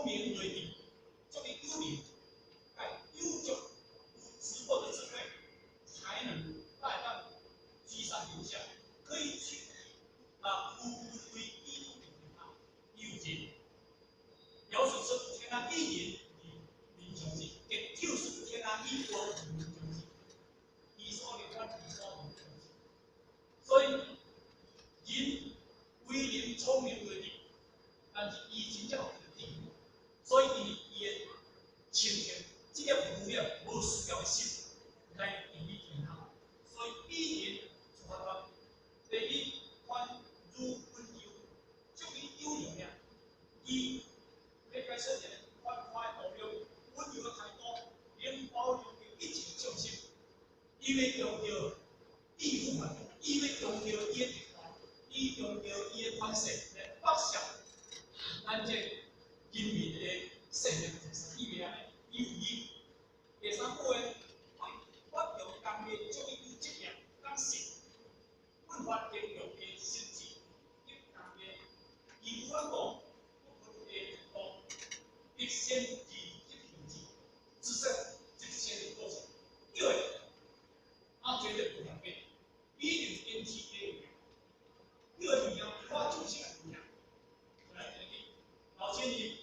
聰明睿智，足伊有能，該有足有足夠的智慧，才能帶當居上臨下，可以去啊，有為基督的天有人，表示說天啊，義人民常時，亦就是天啊，以國民常時，伊所的款，伊所民常時。所以人為人聰明睿智，但是伊真正有這個智慧，所以伊伊會親像這個無了無需要的心來定於天下。所以義人出發端，第一寬如溫柔，足伊有能力，伊要解說一個寬寬度量、溫柔的態度，能包容一切眾生，伊欲強調義務，伊欲強調伊的伊強調伊的款式來輻射咱這人民的生命，伊袂按呢，伊有義。第三句話，發揚工業足以有職業、感性、奮發堅強的心志及工業，義無反顧、不屈的態度，必先而執行之，知識執行的過程。因為啊，絕對不兩變，一定堅持的。因為物件看眾生的物件，來來去，老千年。